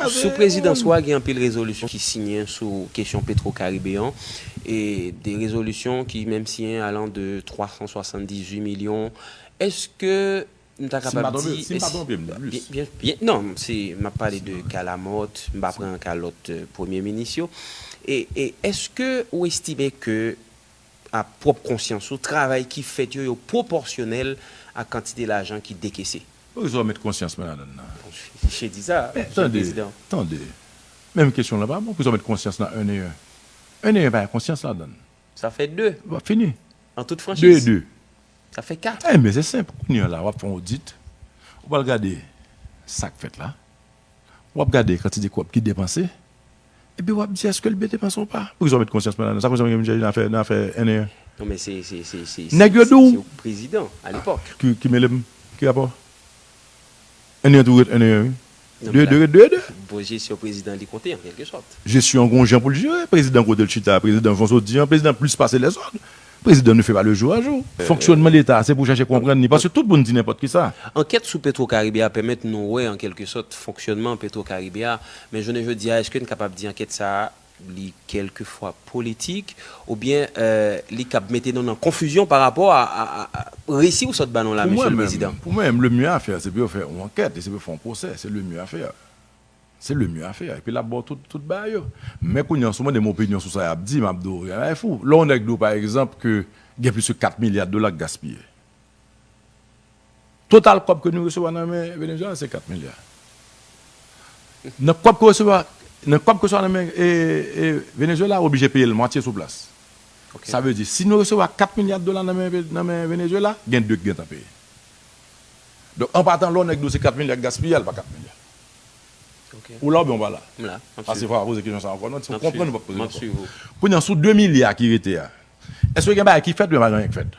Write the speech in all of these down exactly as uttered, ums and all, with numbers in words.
Sou prezidans ou a, gen anpil rezolisyon ki siyen sou kesyon Petro Karibe an, e de rezolisyon ki menm siyen alan de twa san swasanndizuit milyon. Èske m ta kapab di, si m pa twonpe m, byen, byen, non, se, m ap pale de ka Lamothe, m pa pran ka lòt, euh, premye minis yo. E, e èske ou estime ke a pwòp konsyans ou, travay ki fèt yo, yo pwopòsyonèl ak kantite lajan ki dekese? Poukisa w met konsyans mwen ladan nan? Bon, je, je dis ça, Mesye le Prezidan. Tande, tande. Menm kesyon lan pa bon, poukisa w met konsyans nan un et un? Un et un pa gen konsyans ladan. Sa fè de. Bon, fini. An tout franchiz. De et de. Sa fè kat. Enben, se senp. Kounye a la, w ap fè yon odit. Ou pral gade sa k fèt la. W ap gade kantite kòb ki depanse. Epi w ap di èske l byen depanse ou pa. Poukisa w met konsyans mwen ladan? Sa konn sa m gen nan afè, nan afè un et un? Non, men se, se, se, se, nèg yo di w se prezidan alepòk. Ki, ki mele m? Ki rapò? Un et un toujou ret un et un, wi. De et de ret de et de. Bon jesyon prezidan li konte an kèlke sòt. Jesyon gon jan pou l jere. Prezidan kote l chita, prezidan jan w sot di an, prezidan plis pase lèzòt. Prezidan nou fè pa le jou a jou. Fonksyònman Leta, se pou chache konprann li, paske tout moun di nenpòt ki sa. Ankèt sou Petro Karibe a pèmèt nou wè, an kèlke sòt, fonksyònman Petro Karibe a. Men jounen jodi a, èske n kapab di ankèt sa a, li kèlkefwa politik, oubyen, euh, li kab mete nou nan konfizyon pa rapò a, a, a, a resi ou sot ba nou la, Mesye le Prezidan? Pou mwen menm, le mieux à faire, se pou yo fè yon ankèt, e se pou yo fè yon pwosè, c'est le mieux à faire. Se le mieux à faire. Epi l ap ba w tout, tout bagay yo. Men kounye a, si w mande m opinyon sou sa y ap di, m ap di w, bagay fou. Lè yon nèg di w, pa egzanp, ke gen plis ke kat milya dola k gaspiye. Total kòb ke nou resevwa nan men Venezuela, se kat milya. Nan kòb ke resevwa, nan kòb ke resevwa nan men, e, e, Venezuela, w oblije peye l mwatye sou plas. Sa vle di, si nou resevwa kat milya dola nan men, nan men Venezuela, gen de k gentan peye. Donk, an patan, lè yon nèg di w se kat milya k gaspiye, l pa kat milya. Ou la oubyen ou pa la? M la, m ap swiv. Pase fwa pa poze kesyon sa ankò, non, si w konprann, ou p ap poze l ankò. Kounye a, sou de milya ki rete a, èske gen bagay ki fèt oubyen pa gen anyen k fèt?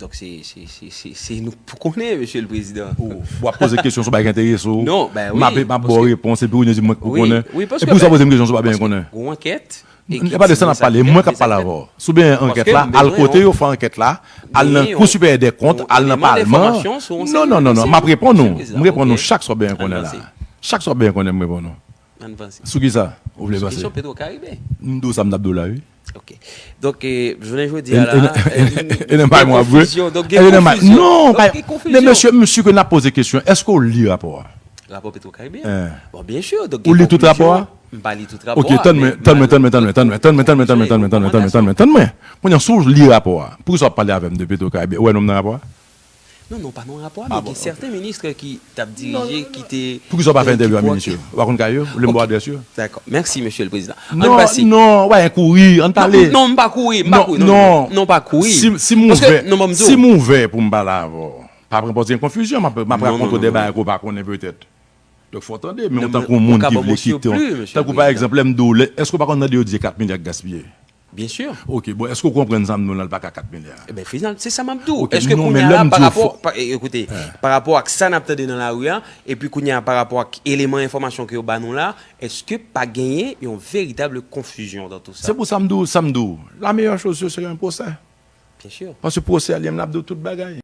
Donk, se, se, se, se, se nou k pou konnen, Mesye le Prezidan. Ou, w ap poze kesyon sou bagay ki enterese w. Non, ben wi, m ap, m ap ba w repons, epi ou di mwen k pou konnen. Wi, paske, epi ou sa poze m kesyon sou bagay m pa konnen. Gon ankèt. E pa de sa n ap pale, mwen k ap pale avè w. Si w bezwen ankèt la, al kote yo fè ankèt la, al nan Cour supérieure des comptes, al nan Palman. Non, non, non, non, m ap reponn ou. M reponn ou chak sa w bezwen konnen la. Chak sa w bezwen konnen, m reponn ou. Ann vanse. Sou ki sa ou vle vanse? Sou kesyon Petro Karibe. M di w sa m t ap di w la, wi. Ok. Donk, eh, jounen jodi a la, eh, e nan bay mwa vre. Donk, gen konfizyon. Non, men mesye, m si ke n ap poze kesyon, èske w li rapò a? Rapò Petro Karibe? Bon, byen si, donk gen konfizyon. Ou li tout rapò a? M pa li tout rapò a. Ok, tann mwen, tann mwen, tann mwen, tann mwen, tann mwen, tann mwen, tann mwen, tann mwen, tann mwen, tann mwen, tann mwen, tann mwen. Kounye a, si w li rapò a, poukisa w ap pale avè m de Petro Karibe? Ou wè non m nan rapò a? Non, non, w pa nan rapò a, men gen sèten minis ki t ap dirije, ki te... Poukisa w pa fè entèvyou ak minis yo? Ou pa konn kay yo? Ou vle m ba w adrès yo? Dakò. Mèsi, Mesye le Prezidan. Ann pase. Non, non, w pa gen kouri, ann pale. Non, non, m pa kouri, m pa kouri, non, non, non, m pa kouri. Si, si m ouvè, si m ouvè pou m pale avè w, pa pran pòz gen konfizyon, m ap, m ap rakonte w de bagay ke w pa konnen petèt. Donk, fò w tande, men w tankou yon moun ki vle kite w. Tankou, pa egzanp, lè m di w, lè, èske w pa konn tande yo di se kat milya k gaspiye? Byen si. Ok, bon, èske w konprann sa m di w la, l pa ka kat milya? Eben, final, se sa m ap di w. Èske kounye a la, pa rapò, pa, e, ekoute, pa rapò ak sa n ap tande nan lari a, epi kounye a, pa rapò ak eleman enfòmasyon ke yo ba nou la, èske pa genyen yon veritab konfizyon dans tout ça? Se pou sa m di w, sa m di w, la meilleure chose, ce serait un procès. Byen si. Paske pwosè a, li menm, l ap di w tout bagay.